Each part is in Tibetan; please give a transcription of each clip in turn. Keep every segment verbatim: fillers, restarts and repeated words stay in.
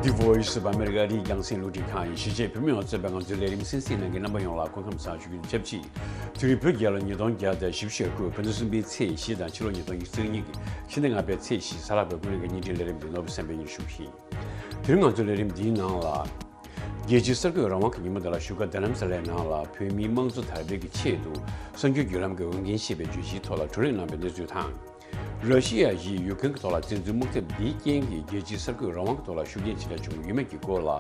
The Voice of America རིགས་རྒྱང་སྲིང་རླུང་འཕྲིན་ཁང་ཡིན། གཞིས་བྱེས་བོད་མི་ཡོངས་གཙོས་པའི་ང་ཚོའི་ལས་རིམ་གསན་གཟིགས་གནང་མཁན་རྣམ་པ་ཡོངས་ལ་སྐུ་ཁམས་བཟང་ཞུ་རྒྱུ་དང་ཆབས་ཅིག་དེ་རིང་བོད་རྒྱལ་ལོ་ཉིས་སྟོང་བརྒྱ་དང་བཞི་བཅུ་ཞེ་དགུ། བོད་ཟླ་གསུམ་པའི་ཚེས་བཞི་དང་ཕྱི་ལོ་ཉིས་སྟོང་ཉི་ཤུ་རྩ་གཉིས་ཀྱི་ཕྱི་ཟླ་ལྔ་པའི་ཚེས་བཞི། གཟའ་ལྷག་པའི་ཀུན་གླེང་གི་བརྙན་འཕྲིན་ལས་རིམ་འདི་ནོར་བུ་སེམས་དཔའི་སྙན་ཞུ་ཞིང་། དེ་རིང་ང་ཚོའི་ལས་རིམ་འདིའི་ནང་ལ། རྒྱལ་སྤྱིའི་གསར་འགོད་རང་དབང་གི་ཉིན་མོ་འདི་ལ་བཞུགས་སྒར་རྡ་རམ་ས་ལའི་ནང་ལ་བོད་མིའི་དམངས་གཙོ་དར་སྤེལ་གྱི་ཆེད་དུ་གསར་འགྱུར་བརྒྱུད་ལམ་གྱི་འོས་འགན་ཞེས་པའི་བརྗོད་གཞིའི་ཐོག་ལ་བགྲོ་གླེང་གནང་བའི་གནས་ཚུལ་དང་། ར་ཤི་ཡ་ཡིས་ཡུཀ་རེན་གྱི་ཐོག་ལ་བཙན་འཛུལ་དམག་འཐབ་འདིའི་རྐྱེན་གྱིས་རྒྱལ་སྤྱིའི་གསར་འགོད་རང་དབང་གི་ཐོག་ལ་ཤུགས་རྐྱེན་ཇི་འདྲ་བྱུང་ཡོད་མེད་ཀྱི་སྐོར་ལ།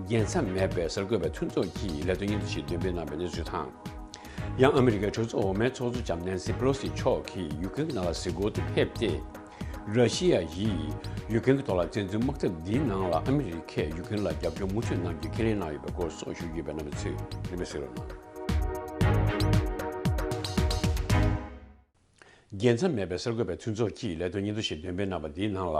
རྒྱལ་མཚམས་མེད་པའི་གསར་འགོད་པའི་མཐུན་ཚོགས་ཀྱིས་ལས་དོན་སྙན་ཐོ་ཞིག་འདོན་སྤེལ་གནང་བའི་གནས་ཚུལ་དང་། ཡང་ཨ་མི་རི་ཀའི་གྲོས་ཚོགས་འོག་མའི་ཚོགས་གཙོ་ལྕམ་ནན་སི་པེ་ལོ་སི་མཆོག་གིས་ཡུཀ་རེན་གྱི་ནང་ལ་གཟིགས་སྐོར་དུ་ཕེབས་ཏེ། ར་ཤི་ཡ་ཡིས་ཡུཀ་རེན་གྱི་ཐོག་ལ་བཙན་འཛུལ་དམག་འཐབ་འདིའི་ནང་ལ་ཨ་མི་རི་ཀས་ཡུཀ་རེན་ལ་རྒྱབ་སྐྱོར་མུ་མཐུད་གནང་རྒྱུ་ཁས་ལེན་གནང་ཡོད་པའི་སྐོར་སོགས་ཞུ་རྒྱུ་ཡོད་པའི་རྣམ་པ་ཚོས་རིམ་པས་གཟིགས་རོགས་གནང་། རྒྱལ་མཚམས་མེད་པའི་གསར་འགོད་པའི་མཐུན་ཚོགས་ཀྱིས་ལས་དོན་སྙན་ཐོ་ཞིག་འདོན་སྤེལ་གནང་བ་འདིའི་ནང་ལ།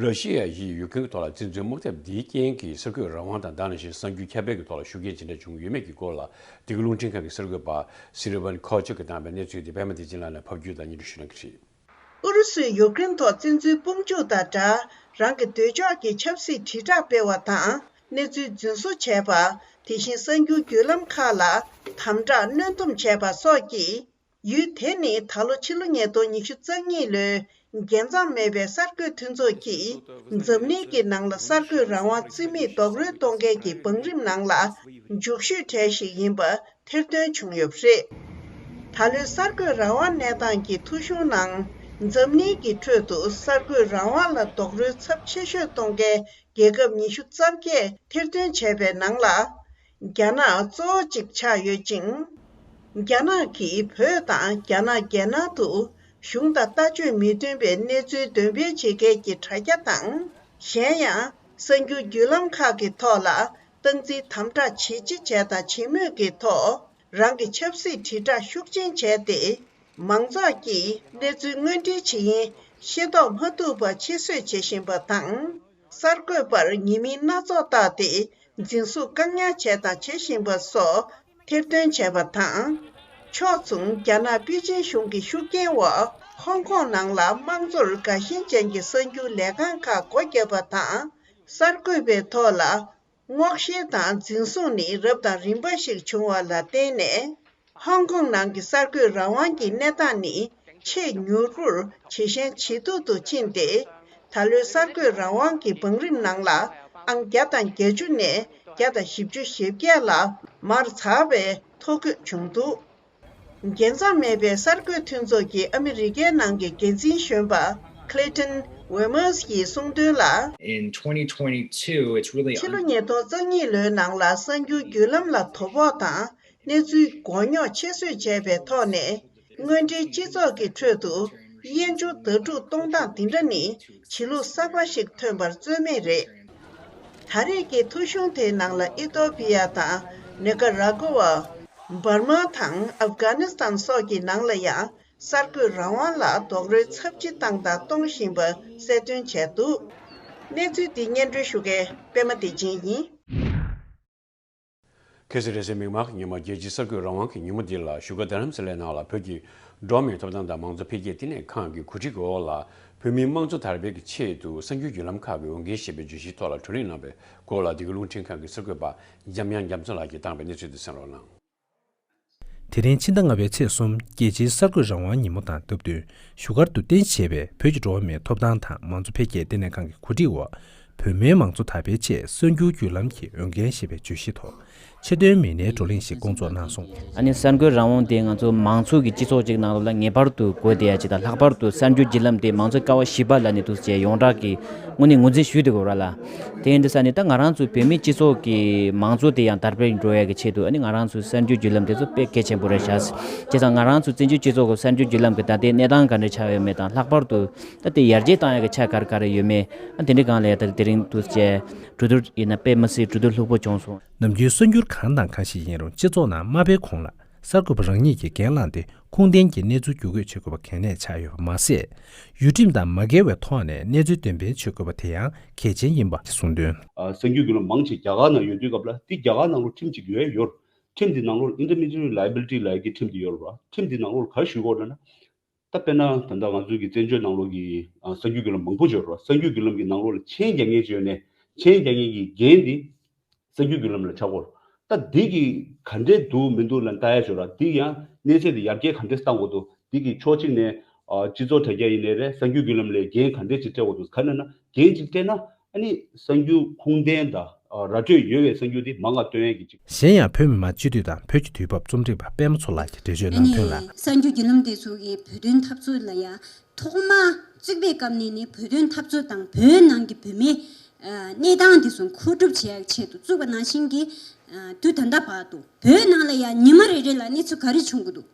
ར་ཤི་ཡ་ཡིས་ཡུཀ་རེན་གྱི་ཐོག་ལ་བཙན་འཛུལ་དམག་འཐབ་འདིའི་རྐྱེན་གྱིས་གསར་འགོད་རང་དབང་དང་། ད་ནང་བཞིན་གསར་འགྱུར་ཁྱབ་སྤེལ་གྱི་ཐོག་ལ་ཤུགས་རྐྱེན་ཇི་འདྲ་བྱུང་ཡོད་མེད་ཀྱི་སྐོར་ལ། འདི་ག་རླུང་འཕྲིན་ཁང་གི་གསར་འགོད་པ་སི་རི་ཝན་ཁོ་ཅོ་གིས་བཏང་བའི་གནས་ཚུལ་དེ་པད་མ་བདེ་ཆེན་ལགས་ནས་ཕབ་སྒྱུར་དང་སྙན་སྒྲོན་ཞུ་གནང་གི་རེད། ཨུ་རུ་སུས་ཡུཀ་རེན་ཐོག་བཙན་འཛུལ་དཔུང་འཇུག་དང་སྦྲགས། རང་གི་འདོད་ཕྱོགས་ཀྱི་ཆབ་སྲིད་དྲིལ་བསྒྲགས་སྤེལ་བ་དང་། གནས་ཚུལ་རྫུན་བཟོ་བྱས་པ། དེ་བཞིན་གསར་འགྱུར་བརྒྱུད་ལམ་ཁག་ལ་དམ་དྲག་གནོན་སྡོམ་བྱས་པ་སོགས་ཀྱིས། ཡུལ་དེ་ནི་ད་ལོ་ཕྱི་ལོ་ཉིས་སྟོང་ཉི་ཤུ་རྩ་གཉིས་ལོའི་རྒྱལ་མཚམས་མེད་པའི་གསར་འགོད་མཐུན་ཚོགས་ཀྱིས་འཛམ་གླིང་གི་ནང་ལ་གསར་འགོད་རང་དབང་རྩིས་མེད་རྡོག་རོལ་གཏོང་མཁན་གྱི་བང་རིམ་ནང་ལ་མཇུག་ཤོས་གྲས་ཤིག་ཡིན་པ་ཐེར་འདོན་བྱུང་ཡོད་པ་རེད། ད་ལོའི་གསར་འགོད་རང་དབང་གནས་སྟངས་ཀྱི་ཐོ་གཞུང་ནང་། འཛམ་གླིང་གི་ཁྲོད་དུ་གསར་འགོད་རང་དབང་ལ་རྡོག་རོལ་ཚབས་ཆེ་ཤོས་གཏོང་མཁན་རྒྱལ་ཁབ་ཉི་ཤུ་རྩ་བརྒྱད་ཐེར་འདོན་བྱས་པའི་ནང་ལ། རྒྱ་ནག་གཙོ་བོ་གཅིག་ཆགས་ཡོད་ཅིང་། རྒྱ་ནག་གིས་བོད་དང་རྒྱ་ནག་རྒྱལ་ནང་དུ་གཞུང་དང་ལྟ་སྤྱོད་མི་མཐུན་པའི་གནས་ཚུལ་འདོན་སྤེལ་བྱེད་མཁན་གྱི་དྲ་རྒྱ་དང་། གཞན་ཡང་གསར་འགྱུར་བརྒྱུད་ལམ་ཁག་གི་ཐོག་ལ་སྟངས་འཛིན་དམ་དྲག་བྱེད་ཅི་བྱས་དང་བྱེད་མུས་ཀྱི་ཐོག་རང་གི་ཆབ་སྲིད་དྲིལ་བསྒྲགས་ཤུགས་ཆེན་བྱས་ཏེ། མང་ཚོགས་ཀྱིས་གནས་ཚུལ་དངོས་འབྲེལ་ཇི་ཡིན་ཤེས་རྟོགས་མ་ཐུབ་པ་ཕྱིར་བཟོས་བྱེད་བཞིན་པ་དང་། གསར་འགོད་པར་ཉེས་མིང་སྣ་ཚོགས་བཏགས་ཏེ་འཛིན་བཟུང་བཀག་ཉར་བྱས་དང་བྱེད་བཞིན་པ་སོགས་ཐེར་འདོན་བྱས་པ་དང་། ཕྱོགས་མཚུངས་རྒྱ་ནག་པེ་ཅིན་གཞུང་གི་ཤུགས་རྐྱེན་འོག་ཧོང་ཀོང་ནང་ལ་དམངས་གཙོར་དགའ་ཞེན་ཅན་གྱི་གསར་འགྱུར་ལས་ཁང་ཁག་སྒོ་བརྒྱབ་པ་དང་། གསར་འགོད་པའི་ཐོག་ལ། སྔོག་བཤེར་དང་འཛིན་བཟུང་ནི་རབ་དང་རིམ་པ་ཞིག་བྱུང་བ་ལ་བརྟེན་ནས། ཧོང་ཀོང་ནང་གི་གསར་འགོད་རང་དབང་གི་གནས་སྟངས་ནི་ཆེས་མྱུར་པོར་ཇེ་ཞན་ཇེ་སྡུག་ཏུ་ཕྱིན་ཏེ། ད་ལོའི་གསར་འགོད་རང་དབང་གི་བང་རིམ་ནང་ལ་ཨང་བརྒྱ་དང་བརྒྱད་ཅུ་ནས་བརྒྱ་དང་བཞི་བཅུ་ཞེ་བརྒྱད་ལ་མར་འཛེགས་པའི་ཐོ་འགོད་བྱུང་འདུག། རྒྱལ་མཚམས་མེད་པའི་གསར་འགོད་མཐུན་ཚོགས་ཀྱི་ཨ་མི་རི་ཀའི་ནང་གི་འགན་འཛིན་གཞོན་པ་Clayton Vermeer ཡིས་གསུངས་དོན་ལ། In twenty twenty-two, it's really ཕྱི་ལོ་ཉིས་སྟོང་རྩ་གཉིས་ལོའི་ནང་ལ་གསར་འགྱུར་བརྒྱུད་ལམ་ལ་དོ་ཕོག་དང་གནས་ཚུལ་མགོ་རྙོག་ཆེ་བཟོས་བྱས་པའི་ཐོག་ནས། དངོས་འབྲེལ་སྤྱི་ཚོགས་ཀྱི་ཁྲོད་དུ་དབྱེན་སྦྱོར་ཟླ་དྲུག་གཏོང་སྟངས་འདི་འདྲ་ནི་བྱེད་ལུགས་གསར་པ་ཞིག་ཐོན་པར་རྩོད་མེད་རེད། ད་རེས་ཀྱི་ཐོ་གཞུང་དེའི་ནང་ལ་ཨི་ཏོ་པི་ཡ་དང་ནི་ཀ་ར་གུ་ཝ། འབར་མ་དང་ཨབ་གྷ་ནི་སི་ཐན་སོགས་ཀྱི་ནང་ལ་ཡང་གསར་འགོད་རང་དབང་ལ་རྡོག་རོལ་ཚབས་ཆེ་བཏང་དང་གཏོང་བཞིན་པ་གསལ་སྟོན་བྱས་འདུག། གནས་ཚུལ་འདི་སྙན་སྒྲོན་ཞུ་མཁན་པད་མ་བདེ་ཆེན་ཡིན། ཁ་སང་རེས་གཟའ་མིག་དམར་གྱི་ཉིན་མོ་རྒྱལ་སྤྱིའི་གསར་འགོད་རང་དབང་གི་ཉིན་མོ་འདི་ལ་བཞུགས་སྒར་རྡ་རམ་ས་ལའི་ནང་ལ་བོད་ཀྱི་འགྲོ་བ་མིའི་ཐོབ་ཐང་དང་མང་གཙོ་འཕེལ་རྒྱས་བསྟི་གནས་ཁང་གི་གོ་སྒྲིག་འོག་ལ། བོད་མིའི་དམངས་གཙོ་དར་སྤེལ་གྱི་ཆེད་དུ་གསར་འགྱུར་བརྒྱུད་ལམ་ཁག་གི་འོས་འགན་ཞེས་པའི་བརྗོད་གཞིའི་ཐོག་ལ་བགྲོ་གླེང་གནང་བའི་སྐོར་ལ། འདི་ག་རླུང་འཕྲིན་ཁང་གི་གསར་འགོད་པ་འཇམ་དབྱངས་རྒྱ་མཚོ་ལགས་ཀྱིས་བཏང་བའི་གནས་ཚུལ་དེ་གསན་རོགས་གནང་། དེ་རིང་ཕྱི་ཟླ་ལྔ་པའི་ཚེས་གསུམ་རྒྱལ་སྤྱིའི་གསར་འགོད་རང་དབང་ཉིན་མོ་དང་སྟབས་བསྟུན་བཞུགས་སྒར་དུ་རྟེན་གཞི་བྱས་པའི་བོད་ཀྱི་འགྲོ་བ་མིའི་ཐོབ་ཐང་དང་མང་གཙོ་འཕེལ་རྒྱས་བསྟི་གནས་ཁང་གི་གོ་སྒྲིག་འོག་བོད་མིའི་མང་གཙོ་དར་སྤེལ་ཆེད་གསར་འགྱུར་བརྒྱུད་ལམ་གྱི་འོས་འགན་ཞེས་པའི་བརྗོད་གཞིའི་ཐོག་ཆེད་དོན་མི་སྣའི་བགྲོ་གླེང་ཞིག་བསྐོང་ཚོགས་གནང་སོང་། ཨ་ནི་གསར་འགོད་རང་དབང་དེ་ང་ཚོ་མང་གཙོ་གི་སྤྱི་ཚོགས་ཅིག་ནང་ལོགས་ལ་ངེས་པར་དུ་དགོས་བསྡད་ཡ་ཅིག་དང་། ལྷག་པར་དུ་གསར་འགྱུར་བརྒྱུད་ལམ་དེ་མང་གཙོའི་ཀ་བ་བཞི་པ་ལ་ནི་འདུག་ཅེས་ཡོངས་གྲགས་ཀྱི་དངོས་གནས་ངོས་འཛིན་ཞུས་འདུག་གོ་ར་ལ། དེ་ཡིན་དུས་ས་ནི་ད་ང་རང་ཚོའི་བོད་མིའི་སྤྱི་ཚོགས་ཀྱི་མང་གཙོ་དེ་ཡང་དར་སྤེལ་འགྲོ་ཡ་གི་ཆེད་དུ། ཨ་ནི་ང་རང་ཚོའི་གསར་འགྱུར་བརྒྱུད་ལམ་དེ་ཚོ་དཔེ་གལ་ཆེན་པོ་རེད་ཤག། བྱས་ཙང་ང་རང་ཚོ་བཙན་བྱོལ་སྤྱི་ཚོགས་ཀྱི་གསར་འགྱུར་བརྒྱུད་ལམ་གྱི་ད་ལྟའི་གནས་སྟངས་ག་འདྲ་ཆགས་ཡོད་མེད་དང་། ལྷག་པར་དུ་ད་ལྟའི་ཡར་རྒྱས་བཏང་ཡ་གི་ཆ་ག་རེ་ག་རེ་ཡོད་མེད། ཨ་དེ་འདྲའི་སྒང་ལ་ཡ་ད་དེ་རིང་འདུག་ཅེས་གྲོས་བསྡུར་ཡིན་ན་དཔེ་མི་སྲིད་གྲོས་བསྡུར་ལྷུག་པོ་བྱུང་སོང་། ནམ་རྒྱུན་གསར་འགྱུར་གང་དང་གང་ཞིག་ཡིན་རུང་སྤྱི་ཚོགས་ནང་མ་སྤེལ་གོང་ལ། གསར་འགོད་པ་རང་ཉིད་ཀྱིས་འགན་བླངས་ཏེ་ཁུངས་ལྡན་གྱི་གནས་ཚུལ་བརྒྱུད་སྐུར་བྱེད་དགོས་པ་གལ་གནད་ཆགས་ཡོད་པ་མ་ཟད། ཡུལ་ཁྲིམས་དང་མ་འགལ་བའི་ཐོག་ནས་གནས་ཚུལ་འདོན་སྤེལ་བྱེད་དགོས་པ་དེ་ཡང་གལ་ཆེན་ཡིན་པ་གསུངས་དོན། ཨ། གསར་འགྱུར་བརྒྱུད་ལམ་མང་ཆེ་རྒྱ་གར་ནང་ཡོད་དུས་སྐབས་ལ། དེ་རྒྱ་གར་ནང་ལོགས་ཁྲིམས་གཅིག་ཡོད་ཡོད། ཁྲིམས་དེ་ནང་ལོགས་intermediary liability ལབ་ཀྱི་ཁྲིམས་དེ་ཡོད་རེད་བ། ཁྲིམས་དེ་ནང་ལོགས་ག་རེ་ཞུ་དགོས་ལབ་ན། ད་དཔེར་ན་ད་ལྟ་ང་ཚོའི་གི་བཙན་བྱོལ་ནང་ལོགས་ཀྱི། ཨ། གསར་འགྱུར་བརྒྱུད་ལམ་མང་པོ་ཡོད་རེད་བ། གསར་འགྱུར་བརྒྱུད་ལམ་གྱི་ནང་ལོགས་ལ་མཆན་རྒྱག་མཁན་ཅིག་ཡོད་ནས། མཆན་རྒྱག་མཁན་གྱི་འགན་འདི་གསར་འགྱུར་བརྒྱུད་ལམ་ལ་ཆགས་ཀྱི་ཡོད་རེད། ད་འདི་གི་ག་འདྲས་འདུག་མི་འདུག་ལ་ལྟ་ཡ་ཞོར་ལ་འདི་ཡང་གནས་ཚད་འདི་ཡར་རྒྱས་ག་འདྲས་བཏང་དགོས་འདུག་འདི་གི་ཕྱོགས་གཅིག་ནས་ཨ་སྤྱི་ཚོགས་དྲ་རྒྱ་ཡིན་ནའི་རེད། གསར་འགྱུར་བརྒྱུད་ལམ་ལ་འགན་ག་འདྲས་ཅིག་སྤྲད་དགོས་འདུག་ག་རེ་ན་འགན་ཅིག་སྤྲད་ན་ཨ་ནི་གསར་འགྱུར་ཁུངས་ལྡན་དང་ར་སྤྲོད་ཡོད་པའི་གསར་འགྱུར་འདི་མང་ང་སྟོན་ཡ་གི་ཅིག་གཞན་ཡང་བོད་མི་མང་སྤྱི་འཐུས་དང་བོད་ཀྱི་དུས་བབ་རྩོམ་སྒྲིག་པ་པད་མ་མཚོ་ལགས་ཀྱིས་འགྲེལ་བརྗོད་གནང་དོན་ལ། གསར་འགྱུར་བརྒྱུད་ལམ་དེ་ཚོ་གིས་བོད་དོན་འཐབ་རྩོད་ལ་ཡང་ཐོག་མ་བཙུགས་པའི་སྐབས་ནས་ནི་བོད་དོན་འཐབ་རྩོད་དང་བོད་ནང་གི་བོད་མིའི་གནས་སྟངས་དེ་ཚོ་མཁོ་སྒྲུབ་བྱེད་ཡག་ཆེད་དུ་བཙུགས་པ་ནང་བཞིན་གྱི་དུས་ད་ལྟ་བར་དུ་བོད་ནང་ལ་ཡང་ཉི་མ་རེ་རེ་ལ་གནས་ཚུལ་ག་རེ་བྱུང་གི་འདུག་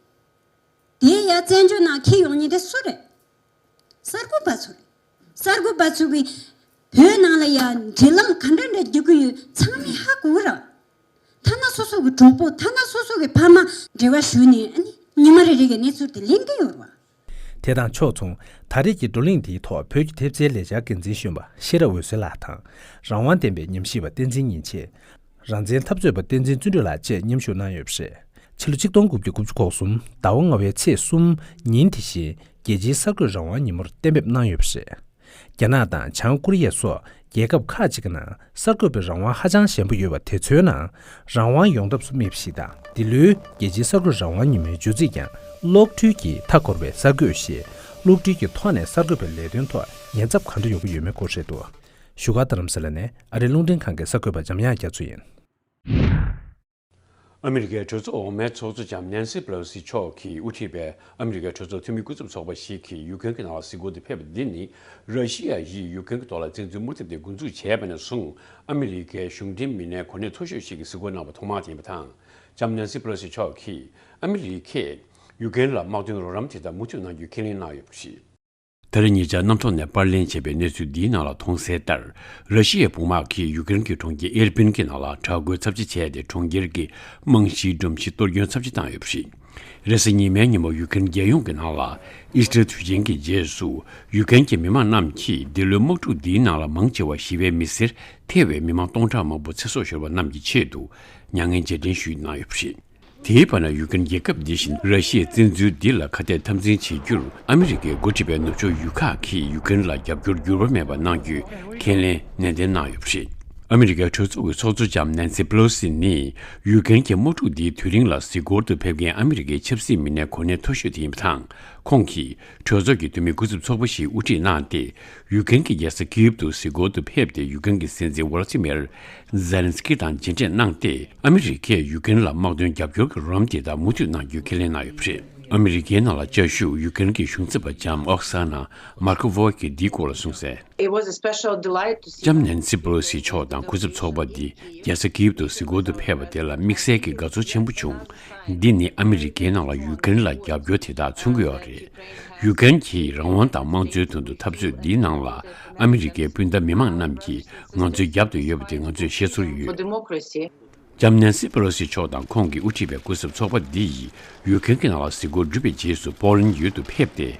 དེ་ཡང་བཙན་བྱོལ་ནང་འཁྱེར་ཡོང་མཁན་དེ་སུ་རེད། གསར་འགོད་པ་ཚོ་རེད། གསར་འགོད་པ་ཚོ་གིས་བོད་ནང་ལ་ཡང་འབྲེལ་ལམ་ག་འདྲ་འདྲ་རྒྱག་གི་ཡོད་ཚང་མས་ཧ་གོ་གི་རེད། ཐ་ན་སོ་སོ་གི་གྲོགས་པོ་ཐ་ན་སོ་སོ་གི་ཕ་མ་འབྲེལ་བ་ཞུས་ནས་ཨ་ནི་ཉི་མ་རེ་རེ་གི་གནས་ཚུལ་དེ་ལེན་གི་ཡོད་རེད་བ། དེ་དང་ཕྱོགས་མཚུངས་ད་རེས་ཀྱི་བགྲོ་གླེང་འདིའི་ཐོག་བོད་ཀྱི་ཐེབས་རྩའི་ལས་འཆར་འགན་འཛིན་གཞོན་པ་ཤེས་རབ་འོད་ཟེར་ལགས་དང་། རང་དབང་ལྡན་པའི་ཉམས་ཞིབ་པ་བསྟན་འཛིན་ཉིན་བྱེད། རང་བཙན་འཐབ་རྩོད་པ་བསྟན་འཛིན་བརྩོན་འགྲུས་ལགས་བཅས་མཉམ་ཞུགས་གནང་ཡོད་པ་རེད། ཕྱི་ལོ་ཆིག་སྟོང་དགུ་བརྒྱ་དགུ་བཅུ་གོ་གསུམ་ཟླ་བ་ལྔ་པའི་ཚེས་གསུམ་ཉིན་དེ་བཞིན་རྒྱལ་སྤྱིའི་གསར་འགོད་རང་དབང་ཉིན་མོར་གཏན་འབེབས་གནང་ཡོད་པ་རེད། རྒྱ་ནག་དང་བྱང་ཀོ་རི་ཡ་སོགས་རྒྱལ་ཁབ་ཁག་ཅིག་གི་ནང་གསར་འགོད་པའི་རང་དབང་ཧ་ཅང་ཞན་པོ་ཡོད་པ་དེ་ཚོའི་ནང་རང་དབང་ཡོང་ཐབས་སུ་དམིགས་པ་ཞིག་དང་། འདི་ལོའི་རྒྱལ་སྤྱིའི་གསར་འགོད་རང་དབང་ཉིན་མོའི་བརྗོད་ཚིག་ཀྱང་གློག་འཕྲུལ་གྱི་མཐའ་འཁོར་བའི་གསར་འགོད་ཞེས་གློག་འཕྲུལ་གྱི་ཐོག་ནས་གསར་འགོད་པའི་ལས་དོན་ཐོག་ཉེན་ཚབས་ག་འདྲ་ཡོང་གི་ཡོད་མེད་སྐོར་རེད་འདུག་བཞུགས་སྒར་རྡ་རམ་ས་ལ་ནས་ཨ་རིའི་རླུང་འཕྲིན་ཁང་གི་གསར་འགོད་པ་འཇམ་དབྱངས་རྒྱ་མཚོ་ཡིན། ཨ་མི་རི་ཀའི་གྲོས་ཚོགས་འོག་མའི་ཚོགས་གཙོ་ལྕམ་ནན་སི་པེ་ལོ་སི་མཆོག་གིས་དབུ་ཁྲིད་པའི་ཨ་མི་རི་ཀའི་གྲོས་ཚོགས་འཐུས་མི་སྐུ་ཚབ་ཚོགས་པ་ཞིག་གིས་ཡུཀ་རེན་གྱི་ནང་ལ་གཟིགས་སྐོར་དུ་ཕེབས་པ་འདི་ནི། ར་ཤི་ཡ་ཡིས་ཡུཀ་རེན་གྱི་ཐོག་ལ་བཙན་འཛུལ་མུ་མཐུད་དེ་འགོ་འཛུགས་བྱས་པ་ནས་བཟུང་ཨ་མི་རི་ཀའི་གཞུང་འབྲེལ་མི་སྣའི་གོ་གནས་མཐོ་ཤོས་ཤིག་གི་གཟིགས་སྐོར་གནང་བ་ཐོག་མ་དེ་ཡིན་པ་དང་། ལྕམ་ནན་སི་པེ་ལོ་སི་མཆོག་གིས་ཨ་མི་རི་ཀས་ཡུཀ་རེན་ལ་དམག་དོན་རོགས་རམ་དེ་དག་མུ་མཐུད་གནང་རྒྱུའི་ཁས་ལེན་གནང་ཡོད་པ་རེད། ད་རེས་ཉེ་ཆར་གནམ་ཐོག་ནས་པར་ལེན་བྱས་པའི་གནས་ཚུལ་འདིའི་ནང་ལ་མཐོང་གསལ་ལྟར། ར་ཤི་ཡའི་དཔུང་དམག་གིས་ཡུཀ་རེན་གྱི་གྲོང་ཁྱེར་ཨིར་པིན་གྱི་ནང་ལ་དྲག་རྒོལ་ཚབས་ཆེ་བྱས་ཏེ། གྲོང་ཁྱེར་གྱི་རྨང་གཞིའི་སྒྲོམ་གཞི་གཏོར་སྐྱོན་ཚབས་ཆེ་བཏང་ཡོད་པ་རེད། རེས་གཟའ་ཉི་མའི་ཉིན་མོ་ཡུཀ་རེན་རྒྱལ་ཡོངས་ཀྱི་ནང་ལ་ཨི་སི་ཊར་དུས་ཆེན་གྱི་རྗེས་སུ། ཡུཀ་རེན་གྱི་མི་མང་རྣམས་ཀྱིས་འདི་ལོའི་དམག་འཁྲུག་འདིའི་ནང་ལ་མང་ཆེ་བ་ཞི་བའི་མི་སེར་ཐེ་བའི་མི་མང་སྟོང་ཕྲག་མང་པོ་ཚེ་སྲོག་ཤོར་བ་རྣམས་ཀྱི་ཆེད་དུ་མྱ་ངན་རྗེས་དྲན་ཞུས་གནང་ཡོད་པ་རེད། དེའི་བར་ན་ཡུཀ་རེན་རྒྱལ་ཁབ་འདི་བཞིན་ར་ཤི་ཡའི་བཙན་འཛུལ་འདི་ལ་ཁ་གཏད་འཐབ་འཛིང་བྱེད་རྒྱུར་ཨ་མི་རི་ཀས་འགོ་ཁྲིད་པའི་ནུབ་ཕྱོགས་ཡུལ་ཁག་གིས་ཡུཀ་རེན་ལ་རྒྱབ་སྐྱོར་འགྱུར་བ་མེད་པ་གནང་རྒྱུའི་ཁས་ལེན་ནན་ཏན་གནང་ཡོད་པ་རེད། ཨ་མི་རི་ཀའི་གྲོས་ཚོགས་ཀྱི་ཚོགས་གཙོ་ལྕམ་ནན་སི་པེ་ལོ་སི་ནི་ཡུཀ་རེན་གྱི་དམག་འཁྲུག་འདིའི་དུས་རིང་ལ་གཟིགས་སྐོར་དུ་ཕེབས་མཁན་ཨ་མི་རི་ཀའི་ཆབ་སྲིད་མི་སྣའི་གོ་གནས་མཐོ་ཤོས་དེ་ཡིན་པ་དང་། ཁོང་གིས་གྲོས་ཚོགས་ཀྱི་འཐུས་མི་སྐུ་ཚབ་ཚོགས་པ་ཞིག་དབུ་ཁྲིད་གནང་སྟེ། ཡུཀ་རེན་གྱི་རྒྱལ་ས་ཀིབ་ཏུ་གཟིགས་སྐོར་དུ་ཕེབས་ཏེ། ཡུཀ་རེན་གྱི་སྲིད་འཛིན་ཝོ་ལ་ཏི་མེར་ཛེ་ལན་སི་ཀི་དང་མཇལ་འཕྲད་གནང་སྟེ། ཨ་མི་རི་ཀས་ཡུཀ་རེན་ལ་དམག་དོན་རྒྱབ་སྐྱོར་གྱི་རོགས་རམ་དེ་དག་མུ་མཐུད་གནང་རྒྱུའི་ཁས་ལེན་གནང་ཡོད་པ་རེད། ཨ་མི་རི་ཀའི་ནང་ལ་བཅའ་བཞུགས་ཡུཀ་རེན་གྱི་གཞུང་ཚབ་པ་ལྕམ་ཨོག་ས་ན་མར་ཁོ་ཝོ་གིས་འདིའི་སྐོར་ལ་གསུངས་གསལ། It was a special delight to see. ལྕམ་ནན་སི་པེ་ལོ་སི་མཆོག་དང་སྐུ་ཚབ་ཚོགས་པ་འདི་རྒྱལ་ས་ཀིབ་ཏུ་གཟིགས་སྐོར་དུ་ཕེབས་པ་དེ་ལ་དམིགས་བསལ་གྱི་དགའ་ཚོར་ཆེན་པོ་བྱུང་། འདི་ནི་ཨ་མི་རི་ཀའི་ནང་ལ་ཡུཀ་རེན་ལ་རྒྱབ་སྐྱོར་དེ་དག་མཚོན་གྱི་ཡོད་རེད། ཡུཀ་རེན་གྱི་རང་དབང་དང་དམངས་གཙོའི་དོན་དུ་འཐབ་རྩོད་འདིའི་ནང་ལ་ཨ་མི་རི་ཀའི་སྤུན་ཟླ་མི་མང་རྣམས་ཀྱིས་ང་ཚོའི་རྒྱབ་ཏུ་ཡོད་པ་དེ་ང་ཚོས་ཤེས་ཚོར་ཡོད། ལྕམ་ནན་སི་པེ་ལོ་སི་མཆོག་དང་ཁོང་གིས་དབུ་ཁྲིད་པའི་སྐུ་ཚབ་ཚོགས་པ་འདི་ཡིས་ཡུཀ་རེན་གྱི་ནང་ལ་གཟིགས་སྐོར་བསྒྲུབས་པའི་རྗེས་སུ་པོ་ལན་ཡུལ་དུ་ཕེབས་ཏེ།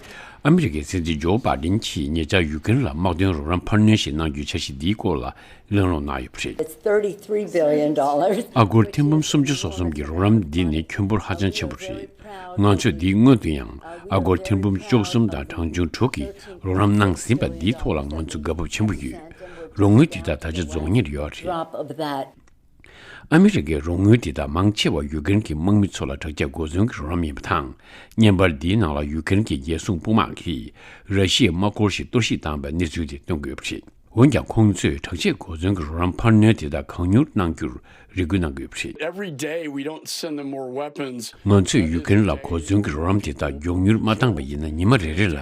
ཨ་མི་རི་ཀའི་སྲིད་འཛིན་ཇོ་བྷའི་ཌེན་གྱིས་ཉེ་ཆར་ཡུཀ་རེན་ལ་དམག་དོན་རོགས་རམ་འཕར་སྣོན་ཞིག་གནང་རྒྱུའི་འཆར་གཞི་འདིའི་སྐོར་ལ་གླེང་སློང་གནང་ཡོད་པ་རེད། It's thirty-three billion dollars. ཨ་སྒོར་ཐེར་འབུམ་སུམ་ཅུ་སོ་གསུམ་གྱི་རོགས་རམ་འདི་ནི་ཁྱོན་འབོར་ཧ་ཅང་ཆེན་པོ་རེད། ང་ཚོས་འདིའི་སྔོན་དུ་ཡང་ཨ་སྒོར་ཐེར་འབུམ་བཅུ་གསུམ་དང་གྲངས་ཆུང་དྲུག་གི་རོགས་རམ་གནང་ཟིན་པ་འདིའི་ཐོག་ལ་ང་ཚོ་དགའ་སྤོབས་ཆེན་པོ་ཡོད། རོགས་དངུལ་འདི་དག་ད་ཆ་རྫོགས་ཉེར་ཡོད་རེད། Drop of that. ཨ་མི་རི་ཀའི་རོགས་དངུལ་འདི་དག་མང་ཆེ་བ་ཡུཀ་རེན་གྱི་དམག་མི་ཚོ་ལ་དྲག་ཆས་གོ་མཚོན་གྱི་རོགས་རམ་ཡིན་པ་དང་། བརྙན་པར་འདིའི་ནང་ལ་ཡུཀ་རེན་གྱི་རྒྱལ་སྲུང་དཔུང་དམག་གིས་ར་ཤི་ཡའི་དམག་སྐོར་ཞིག་གཏོར་བཤིག་བཏང་བའི་གནས་ཚུལ་དེ་སྟོན་གྱི་ཡོད་པ་རེད། འོན་ཀྱང་ཁོང་ཚོས་དྲག་ཆས་གོ་མཚོན་གྱི་རོགས་རམ་འཕར་སྣོན་དེ་དག་གང་མྱུར་གནང་རྒྱུར་རེ་སྐུལ་གནང་གི་ཡོད་པ་རེད། Every day we don't send them more weapons. ང་ཚོས་ཡུཀ་རེན་ལ་གོ་མཚོན་གྱི་རོགས་རམ་དེ་དག་མགྱོགས་མྱུར་མ་བཏང་བ་ཡིན་ན། ཉི་མ་རེ་རེ་ལ་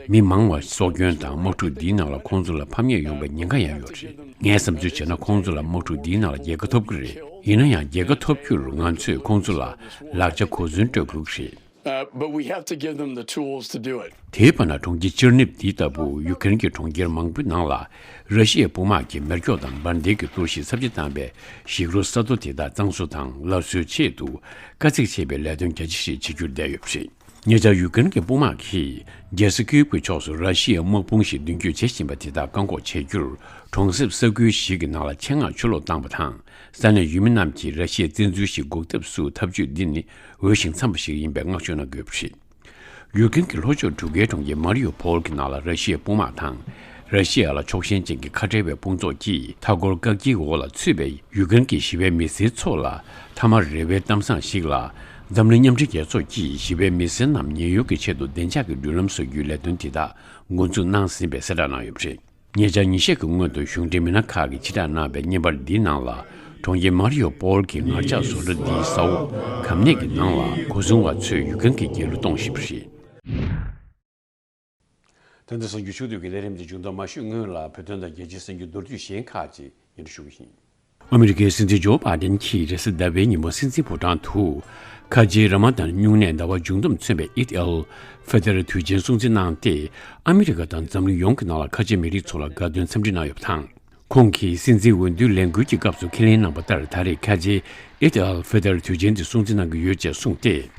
མི་མང་བ་སྲོག་སྐྱོན་དང་། དམག་འཁྲུག་འདིའི་ནང་ལ་ཁོང་ཚོ་ལ་ཕམ་ཉེས་ཡོང་བའི་ཉེན་ཁ་ཡང་ཡོད་རེད། ངས་བསམ་ཚུལ་བྱས་ན། ཁོང་ཚོ་ལ་དམག་འཁྲུག་འདིའི་ནང་ལ་རྒྱལ་ཁ་ཐོབ་ཀྱི་རེད། ཡིན་ན་ཡང་རྒྱལ་ཁ་ཐོབ་རྒྱུར་ང་ཚོས་ཁོང་ཚོ་ལ་ལག་ཆ་གོ་མཚོན་སྤྲོད་དགོས་ཀྱི་རེད། Uh, but we have to give them the tools to do it. དེའི་བར་ན་གྲོང་ཁྱེར་ཅར་ནིབ་འདི་ལྟ་བུ་ཡུཀ་རེན་གྱི་གྲོང་ཁྱེར་མང་པོའི་ནང་ལ་ར་ཤི་ཡའི་དཔུང་དམག་གིས་མེ་སྒྱོགས་དང་འབར་མདེལ་གྱི་གཏོར་བཤིག་ཚབས་ཆེ་བཏང་བས། ཞིག་རོ་ས་རྡོ་དེ་དག་གཙང་བཟོ་དང་སླར་གསོའི་ཆེད་དུ་དཀའ་ཚེགས་ཆེ་བའི་ལས་དོན་རྒྱ་ཆེ་ཞིག་བྱེད་རྒྱུར་བསྡད་ཡོད་པ་རེད། ཉེ་ཆར་ཡུཀ་རེན་གྱི་དཔུང་དམག་གིས་རྒྱལ་ས་ཀིབ་ཀྱི་ཕྱོགས་སུ་ར་ཤི་ཡའི་དམག་དཔུང་ཞིག་མདུན་སྐྱོད་བྱེད་བཞིན་པ་དེ་དག་བཀག་འགོག་བྱེད་རྒྱུར། གྲོང་གསེབ་ས་ཁུལ་ཞིག་གི་ནང་ལ་ཆེད་མངགས་ཆུ་ལོག་བཏང་བ་དང་། ས་གནས་ཡུལ་མི་རྣམས་ཀྱིས་ར་ཤི་ཡའི་བཙན་འཛུལ་ཞིག་འགོག་ཐབས་སུ་ཐབས་ཇུས་འདི་ནི་འོས་ཤིང་འཚམས་པ་ཞིག་ཡིན་པའི་བསྔགས་བརྗོད་གནང་དགོས་པ་རེད། ཡུཀ་རེན་གྱི་ལྷོ་ཕྱོགས་གྲུ་ཁའི་གྲོང་ཁྱེར་མཱ་རི་ཡུ་ཕོལ་གྱི་ནང་ལ་ར་ཤི་ཡའི་དཔུང་དམག་དང་ ར་ཤི་ཡ་ལ་ཕྱོགས་ཞེན་ཅན་གྱི་ཁ་བྲལ་བའི་དཔུང་ཚོགས་ཀྱིས་མཐའ་འཁོར་བཀག་སྐྱིལ་འོག་ལ་ཚུད་པའི་ཡུཀ་རེན་གྱི་ཞི་བའི་མི་སེར་ཚོ་ལ་མཐའ་མར་རེ་བའི་གཏམ་བཟང་ཞིག་ལ། འཛམ་གླིང་མཉམ་འབྲེལ་རྒྱལ་ཚོགས་ཀྱིས་ཞི་བའི་མི་སེར་རྣམས་ཉེན་གཡོལ་གྱི་ཆེད་དུ་བདེ་འཇགས་ཀྱི་མདུན་ལམ་བཟོ་རྒྱུའི་ལས་དོན་དེ་དག་འགོ་འཛུགས་གནང་ཟིན་པའི་གསལ་བསྒྲགས་གནང་ཡོད་པ་རེད། ཉེ་ཆར་ཉིན་ཤས་ཀྱི་སྔོན་དུ་གཞུང་འབྲེལ་མི་སྣ་ཁག་གིས་ཕྱིར་བསྒྲགས་གནང་བའི་བརྙན་པར་འདིའི་ནང་ལ། གྲོང་ཁྱེར་མ་རི་ཡོ་པོལ་གྱི་ངར་ལྕགས་བཟོ་གྲྭ་འདིའི་ས་འོག་གམ་ནད་ཀྱི་ནང་ལ་གོ་སྲུང་བ་ཚོས་ཡུཀ་རེན་གྱི་རྒྱལ་གླུ་གཏོང་བཞིན་པ་རེད། དེ་འདྲ་སོང་རྒྱུ་ཕྱོགས་བསྡུས་ཀྱི་ལས་རིམ་དེ་མཇུག་བསྡོམས་མ་ཞུས་སྔོན་ལ་བོད་དོན་དང་རྒྱལ་སྤྱིའི་གསར་འགྱུར་མདོར་བསྡུས་གཞན་ཁག་ཅིག་སྙན་སྒྲོན་ཞུ་གི་ཡིན། ཨ་མི་རི་ཀའི་སྲིད་འཛིན་ཇོ་བྷའི་ཌེན་གྱིས་རེས་གཟའ་ཟླ་བའི་ཉིན་མོ་སྲིད་འཛིན་ཕོ་བྲང་དུ། ཁ་ཆེའི་ར་མ་དཱན་སྨྱུང་གནས་ཟླ་བ་མཇུག་བསྡོམས་མཚོན་པའི་ཨིད་ཨལ་ཧྥི་ཏར་དུས་ཆེན་སྲུང་བརྩི་གནང་སྟེ། ཨ་མི་རི་ཀ་དང་འཛམ་གླིང་ཡོངས་ཀྱི་ནང་ལ་ཁ་ཆེ་མི་རིགས་ཚོ་ལ་དགའ་སྟོན་འཚམས་འདྲི་གནང་ཡོད་པ་དང་། ཁོང་གིས་སྲིད་འཛིན་འོས་བསྡུའི་ལས་འགུལ་གྱི་སྐབས་སུ་ཁས་ལེན་གནང་བ་ལྟར། ད་རེས་ཁ་ཆེའི་ཨིད་ཨལ་ཧྥི་ཏར་དུས་ཆེན་དེ་སྲུང་བརྩི་གནང་གི་ཡོད་ཅེས་གསུངས་ཏེ།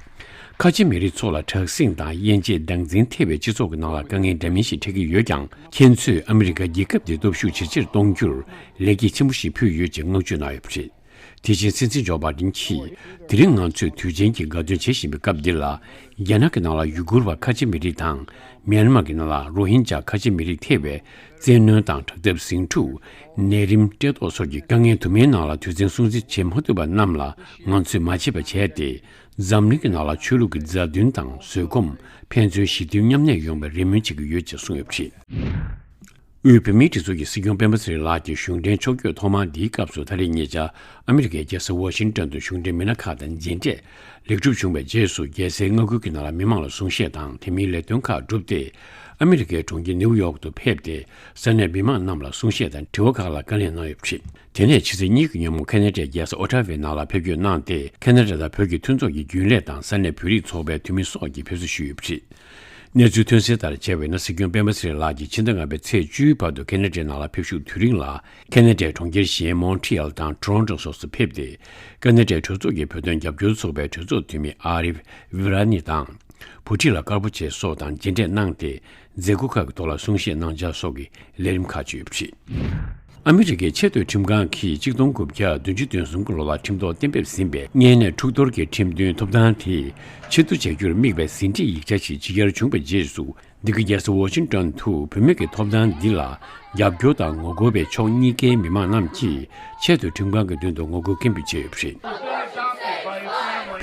ཁ་ཆེ་མི་རིགས་ཚོ་ལ་དྲག་ཟིང་དང་དབྱེ་འབྱེད་སྡང་འཛིན་ཐེབས་པའི་སྤྱི་ཚོགས་ཀྱི་ནང་ལ་དཀའ་ངལ་འདྲ་མིན་ཞིག་འཕྲད་ཀྱི་ཡོད་ཀྱང་། ཁྱེད་ཚོས་ཨ་མི་རི་ཀ་རྒྱལ་ཁབ་འདི་སྟོབས་ཤུགས་ཇེ་ཆེར་གཏོང་རྒྱུར་ལེགས་སྐྱེས་ཆེན་པོ་ཞིག་ཕུལ་ཡོད་ཅེས་བསྔགས་བརྗོད་གནང་ཡོད་པ་རེད། དེ་བཞིན་སྲིད་འཛིན་ཇོ་བྷའི་ཌེན་གྱིས། དེ་རིང་ང་ཚོས་དུས་ཆེན་གྱི་དགའ་སྟོན་བྱེད་བཞིན་པའི་སྐབས་འདི་ལ། རྒྱ་ནག་གི་ནང་ལ་ཡུ་གུར་བ་ཁ་ཆེ་མི་རིགས་དང་། མྱན་མར་གྱི་ནང་ལ་རོ་ཧིན་ཇཱ་ཁ་ཆེ་མི་རིགས་ཐེ་བའི་བཙན་གནོན་དང་དྲག་འཐབ་ཟིང་འཁྲུག་ནད་རིམས་བཀྲེས་ལྟོགས་སོགས་ཀྱི་དཀའ་ངལ་དུ་མའི་ནང་ལ་དུས་ཆེན་སྲུང་བརྩི་བྱེད་མ་ཐུབ་པ་རྣམས་ལ་ང་ཚོས་མ་བརྗེད་པ་བྱས་ཏེ། འཛམ་གླིང་གི་ནང་ལ་ཆོས་ལུགས་ཀྱི་མཛའ་མཐུན་དང་བཟོད་སྒོམ། ཕན་ཚུན་ཞི་མཐུན་མཉམ་གནས་ཡོང་བའི་རེ་སྨོན་བྱེད་ཀྱི་ཡོད་ཅེས་གསུངས་ཡོད་པ་རེད། དབུས་བོད་མིའི་སྒྲིག་འཛུགས་ཀྱི་སྲིད་སྐྱོང་སྤེན་པ་ཚེ་རིང་ལགས་ཀྱི་གཞུང་འབྲེལ་ཕྱོགས་བསྐྱོད་ཐོག་མ་འདིའི་སྐབས་སུ། ད་རེས་ཉེ་ཆར་ཨ་མི་རི་ཀའི་རྒྱལ་ས་ཝ་ཤིང་ཏོན་དུ་གཞུང་འབྲེལ་མི་སྣ་ཁག་དང་མཇལ་འཕྲད་ལེགས་གྲུབ་བྱུང་བའི་རྗེས་སུ། རྒྱལ་སའི་མངའ་ཁུལ་གྱི་ནང་ལ་མི་མང་ལ་གསུང་བཤད་དང་དེ་མིན་ལས་དོན་ཁག་བསྒྲུབས་ཏེ། ཨ་མི་རི་ཀའི་གྲོང་ཁྱེར་ནེའུ་ཡོག་ཏུ་ཕེབས་ཏེ། ས་གནས་མི་མང་རྣམས་ལ་གསུང་བཤད་དང་དྲི་བ་ཁག་ལ་བཀའ་ལན་གནང་ཡོད་པ་རེད། དེ་ནས་ཕྱི་ཚེས་གཉིས་ཀྱི་ཉིན་མོ་ཁ་ན་ཌའི་རྒྱལ་ས་ཨོ་ཊ་ཝའི་ནང་ལ་ཕེབས་སྐྱོད་གནང་སྟེ། ཁ་ན་ཌ་དང་བོད་ཀྱི་མཐུན་ཚོགས་ཀྱི་རྒྱུན་ལས་དང་ས་གནས་བོད་རིགས་ཚོགས་པའི་འཐུས་མི་སོགས་ཀྱིས་ཕེབས་བསུ་ཞུས་ཡོད་པ་རེད། གནས་ཚུལ་ཐོན་གསལ་ལྟར་བྱས་པ་ཡིན་ན། སྲིད་སྐྱོང་སྤེན་པ་ཚེ་རིང་ལགས་ཀྱིས་ཕྱི་ཟླ་ལྔ་པའི་ཚེས་བཅུའི་བར་དུ་ཁ་ན་ཌའི་ནང་ལ་ཕེབས་བཞུགས་དུས་རིང་ལ། ཁ་ན་ཌའི་གྲོང་ཁྱེར་གཞན་མོན་ཊི་ཡལ་དང་ཊོ་རོན་ཊོ་སོགས་སུ་ཕེབས་ཏེ། ཁ་ན་ཌའི་གྲོས་ཚོགས་ཀྱི་བོད་དོན་རྒྱབ་སྐྱོར་ཚོགས་པའི་གྲོས་ཚོགས་འཐུས་མི་ཨ་རིབ་ཝི་ར་ནི་དང་། བྷུ་ཊི་ལ་ཀར་པོ་ཆེ་སོགས་དང་མཇལ་འཕྲད་གནང་སྟེ། མཛད་སྒོ་ཁག་གི་ཐོག་ལ་གསུང་བཤད་གནང་འཆར་སོགས་ཀྱི་ལས་རིམ་ཁག་ཅིག་ཡོད་པ་རེད། ཨ་མི་རི་ཀའི་ཆེས་མཐོའི་ཁྲིམས་ཁང་གིས་གཅིག་སྟོང་དགུ་བརྒྱ་བདུན་ཅུ་དོན་གསུམ་གྱི་ལོ་ལ་ཁྲིམས་ཐོག་གཏན་འབེབས་ཟིན་པའི་གཉན་ནད་འཁྲུག་གཏོར་གྱི་ཁྲིམས་མཐུན་ཐོབ་ཐང་དེ་ཕྱིར་བསྡུ་བྱ་རྒྱུར་དམིགས་པའི་ཟིན་བྲིས་ཡིག་ཆ་ཞིག་ཕྱི་གྱར་བྱུང་བའི་རྗེས་སུ། འདི་ག་རྒྱལ་ས་ཝ་ཤིང་ཏོན་དུ་བུད་མེད་ཀྱི་ཐོབ་ཐང་འདི་ལ་རྒྱབ་སྐྱོར་དང་ངོ་རྒོལ་བའི་ཕྱོགས་གཉིས་ཀའི་མི་མང་རྣམས་ཀྱིས་ཆེས་མཐོའི་ཁྲིམས་ཁང་གི་མདུན་དུ་ངོ་རྒོལ་སྐད་འབོད་བྱས་ཡོད་པ་རེད།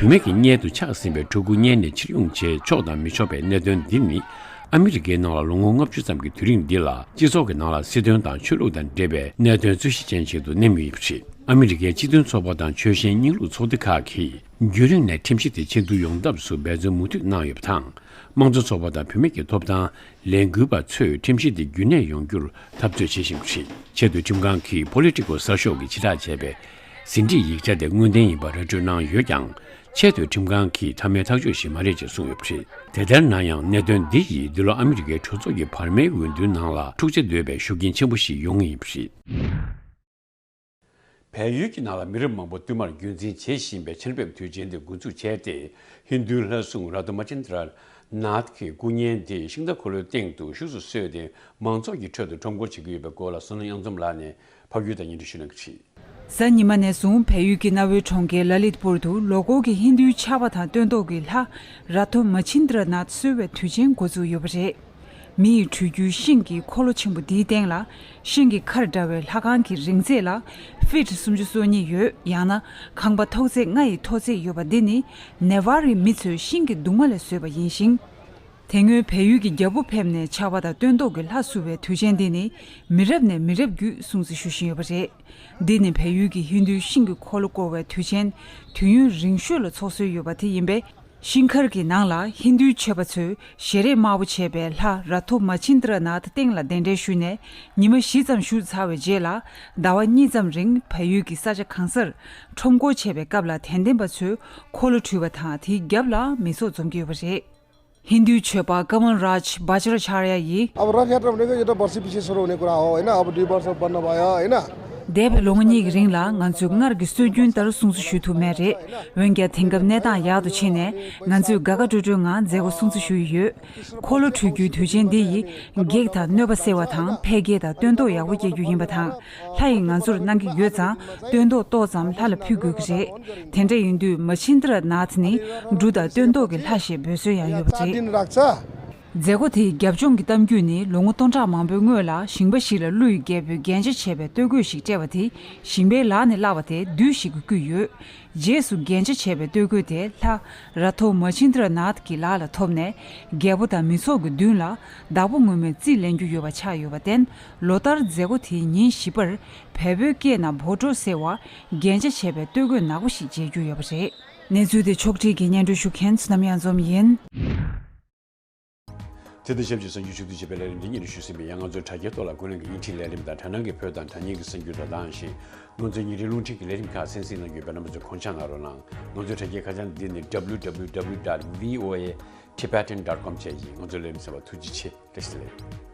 བུད་མེད་ཀྱི་མངལ་དུ་ཆགས་ཟིན་པའི་ཕྲུ་གུ་གཉན་ནས་ཕྱིར་ཡོང་བྱེད་ཆོག་དང་མི་ཆོག་པའི་གནད་དོན་འདི་ནི། ཨ་མི་རི་ཀའི་ནང་ལ་ལོ་ངོ་ལྔ་བཅུ་ཙམ་གྱི་དུས་རིང་འདི་ལ། སྤྱི་ཚོགས་ཀྱི་ནང་ལ་སྲིད་དོན་དང་ཆོས་ལུགས་དང་འབྲེལ་བའི་གནད་དོན་རྩོད་གཞི་ཅན་ཞིག་ཏུ་གནས་མུས་ཡིན་པ་རེད། ཨ་མི་རི་ཀའི་སྤྱི་མཐུན་ཚོགས་པ་དང་ཆོལ་ཞེན་རྙིང་ལུགས་ཚོགས་སྡེ་ཁག་གིས་རྒྱུན་རིང་ནས་ཁྲིམས་གཞི་དེ་ཆེད་དུ་ཡོང་ཐབས་སུ་འབད་བརྩོན་མུ་མཐུད་གནང་ཡོད་པ་དང་། དམངས་གཙོ་ཚོགས་པ་དང་བུད་མེད་ཀྱི་ཐོབ་ཐང་ལས་འགུལ་བ་ཚོས་ཁྲིམས་གཞི་དེ་རྒྱུན་གནས་ཡོང་རྒྱུར་འཐབ་རྩོད་བྱེད་བཞིན་པ་རེད། ཆེས་མཐོའི་ཁྲིམས་ཁང་གིས་པོ་ལི་ཊི་ཀོ་གསར་ཤོག་གིས་ཕྱིར་བསྒྲགས་བྱས་པའི་ཟིན་བྲིས་ཡིག་ཆ་དེ་དངོས་བདེན་ཡིན་པར་ར་སྤྲོད་གནང་ཡོད་ཀྱང་། ཆེས་མཐོའི་ཁྲིམས་ཁང་གིས་མཐའ་མའི་ཐག་གཅོད་ཞིག་མ་རེད་ཅེས་གསུངས་ཡོད་པ་རེད། དེ་ལྟར་ན་ཡང་། གནད་དོན་འདི་ཡིས་འདི་ལོ་ཨ་མི་རི་ཀའི་གྲོས་ཚོགས་ཀྱི་བར་མའི་འོས་བསྡུའི་ནང་ལ་འཁྲུག་ཆ་དོད་པའི་ཤུགས་རྐྱེན་ཆེན་པོ་ཞིག་ཡོང་ངེས་ཡིན་པ་རེད། བལ་ཡུལ་གྱི་ནང་ལ་མི་རབས་མང་པོ་བསྟུད་མར་རྒྱུན་འཛིན་བྱེད་བཞིན་པའི་ཆར་འབེབས་དུས་ཆེན་དེ་འགོ་འཛུགས་བྱས་ཏེ། ཧིན་རྡུའི་ལྷ་སྲུང་ར་ཐོ་མ་ཅིན་དྲ་ནཱཐ་ཀྱི་སྐུ་བརྙན་དེ་ཤིང་རྟ་འཁོར་ལོའི་སྟེང་དུ་བཞུགས་སུ་གསོལ་ཏེ། མང་ཚོགས་ཀྱི་ཁྲོད་དུ་ཁྲོམ་སྐོར་བྱེད་ཀྱི་ཡོད་པའི་སྐོར་ལ་བསོད་ནམས་དབྱངས་འཛོམས་ལགས་ནས་ཕབ་སྒྱུར་དང་སྙན་སྒྲོན་ཞུ་གནང་གི་རེད། གཟའ་ཉི་མ་ནས་བཟུང་བལ་ཡུལ་གྱི་གནའ་བོའི་གྲོང་ཁྱེར་ལ་ལིད་པུར་དུ་ལོ་འཁོར་གྱི་ཧིན་རྡུའི་ཆར་པ་དང་སྟོན་ཐོག་གི་ལྷ་ར་ཐོ་མ་ཆིན་དྲ་ནཱཐ་གསོལ་བའི་དུས་ཆེན་འགོ་འཛུགས་ཡོད་པ་རེད། མི་ཡིས་གྲུ་བརྒྱུད་ཤིང་གི་འཁོར་ལོ་ཆེན་པོ་འདིའི་སྟེང་ལ། ཤིང་གི་མཁར་འདྲ་བའི་ལྷ་ཁང་གི་རིང་ཚད་ལ་ཕིཊ་སུམ་ཅུ་སོ་གཉིས་ཡོད། ཡང་ན་ཁང་པ་ཐོག་ཚད་ལྔ་ཡི་མཐོ་ཚད་ཡོད་པ་འདི་ནི་ནེ་ཝར་རི་མི་ཚོས་ཤིང་གི་གདུང་མ་ལས་བཟོས་པ་ཡིན་ཞིང་། དེ་སྔོན་བལ་ཡུལ་གྱི་རྒྱལ་པོ་ཕེབས་ནས་ཆར་པ་དང་སྟོན་ཐོག་གི་ལྷ་བསུ་བའི་དུས་ཆེན་འདི་ནི་མི་རབས་ནས་མི་རབས་བརྒྱུད་སྲུང་བརྩི་ཞུ་བཞིན་ཡོད་པ་རེད། འདི་ནི་བལ་ཡུལ་གྱི་ཧིན་རྡུའི་ཤིང་གི་འཁོར་ལོ་བསྐོར་བའི་དུས་ཆེན་དུས་ཡུན་རིང་ཤོས་ལ་འཚོགས་སྲོལ་ཡོད་པ་དེ་ཡིན་པས། ཤིང་མཁར་གྱི་ནང་ལ་ཧིན་རྡུའི་ཆོས་པ་ཚོས་ཞལ་རས་དམར་པོ་བྱས་པའི་ལྷ་ར་ཐོ་མ་ཆིན་དྲ་ནཱཐ་སྟེང་ལ་གདན་འདྲེན་ཞུས་ནས་ཉི་མ་བཞི་ཙམ་བཞུགས་ཚར་བའི་རྗེས་ལ། ཟླ་བ་གཉིས་ཙམ་རིང་བལ་ཡུལ་གྱི་ས་ཆ་གང་སར་ཁྲོམ་སྐོར་བྱེད་པའི་སྐབས་ལ་དད་ལྡན་པ་ཚོས་འཁོར་ལོ་དྲུད་པ་དང་དེའི་རྒྱབ་ལ་མི་ཚོགས་འཛོམས་ཀྱི་ཡོད་པ་རེད། ཧིན་རྡུའི་ཆོས་པ་ཀ་མལ་རཱཇ་བྷ་ཇྲ་ཆཱར་ཡ་ཡིས། अब रथ यात्रा भनेको एउटा वर्षैपिच्छे सुरु हुने कुरा हो, होइन? अब दुई वर्ष बन्द भयो, होइन? འདས་པའི་ལོ་ངོ་གཉིས་ཀྱི་རིང་ལ་ང་ཚོས་སྔར་གྱི་སྲོལ་རྒྱུན་ལྟར་སྲུང་བརྩི་ཞུ་ཐུབ་མེད་རེད། འོན་ཀྱང་དེང་སྐབས་གནས་སྟངས་ཡག་ཏུ་ཕྱིན་ནས་ང་ཚོས་དགའ་དགའ་སྤྲོ་སྤྲོའི་ངང་མཛད་སྒོ་སྲུང་བརྩི་ཞུ་ཡི་ཡོད། འཁོར་ལོ་དྲུད་རྒྱུའི་དུས་ཆེན་འདི་ཡིས་བགེགས་དང་གནོད་པ་སེལ་བ་དང་འཕེལ་རྒྱས་དང་སྟོན་ཐོག་ཡག་པོ་སྐྱེལ་རྒྱུ་ཡིན་པ་དང་། ལྷ་ཡིས་ང་ཚོར་གནང་གི་ཡོད་ཙང་སྟོན་ཐོག་ཏོག་ཙམ་ལྷ་ལ་ཕུལ་དགོས་ཀྱི་རེད། དེ་འདྲ་ཡིན་དུས་མ་ཆིན་དྲ་ནཱཐ་ནི་འབྲུ་དང་སྟོན་ཐོག་གི་ལྷ་ཞེས་འབོད་སྲོལ་ཡང་ཡོད་པ་རེད། མཛད་སྒོ་དེའི་རྒྱབ་ལྗོངས་ཀྱི་གཏམ་རྒྱུད་ནི། ལོ་ངོ་སྟོང་ཕྲག་མང་པོའི་སྔོན་ལ་ཞིང་པ་ཞིག་ལ་ཀླུ་ཡི་རྒྱལ་པོས་རྒྱན་ཆ་བྱས་པའི་སྟོད་གོས་ཤིག་སྤྲད་པ་དེ་ཞིང་པའི་ལག་ནས་བརླགས་པ་དེ་བདུད་ཞིག་གིས་བརྐུས་ཡོད། རྗེས་སུ་རྒྱན་ཆ་བྱས་པའི་སྟོད་གོས་དེ་ལྷ་ར་ཐོ་མ་ཆིན་དྲ་ནཱཐ་ཀྱི་ལག་ལ་ཐོབ་ནས། རྒྱལ་པོ་དང་མི་ཚོགས་ཀྱི་མདུན་ལ་བདག་པོ་ངོ་མས་རྩིས་ལེན་རྒྱུ་ཡོད་པ་ཆགས་ཡོད་པར་བརྟེན། ལོ་ལྟར་མཛད་སྒོ་དེའི་ཉིན་བཞི་པར་བལ་པོའི་སྐད་ནང་བྷོ་ཊོ་ཟེར་བ། རྒྱན་ཆ་བྱས་པའི་སྟོད་གོས་ནག་པོ་ཞིག་མཇལ་རྒྱུ་ཡོད་པ་རེད། གནས་ཚུལ་དེ་ཕྱོགས་སྒྲིག་གིས་སྙན་སྒྲོན་ཞུ་མཁན་བསོད་ནམས་གཡང་འཛོམས་ཡིན། དེ་དང་ཆབས་ཅིག་གསར་འགྱུར་ཕྱོགས་བསྡུས་བྱས་པའི་ལས་རིམ་འདི་སྙན་སྒྲོན་ཞུས་ཟིན་པས། ཡང་ང་ཚོའི་དྲ་རྒྱའི་ཐོག་ལ་ཀུན་གླེང་གི་དབྱིན་ཁྲིད་ལས་རིམ་དང་དྲ་སྣང་གི་བོད་དང་དྲ་བརྙན་གྱི་གསར་འགྱུར་དང་གདངས་ཤིང་། ང་ཚོའི་ཉིན་རེའི་རླུང་འཕྲིན་གྱི་ལས་རིམ་ཁག་གསན་གཟིགས་གནང་རྒྱུའི་འབད་རྣམ་པ་ཚོས་གོང་ཆགས་གནང་རོགས་གནང་། ང་ཚོའི་དྲ་རྒྱའི་ཁ་བྱང་འདི་ནི་www.voatibetan.com བཅས་ཡིན། ང་ཚོའི་ལས་རིམ་གསན་པར་ཐུགས་རྗེ་ཆེ། བཀྲ་ཤིས་བདེ་ལེགས།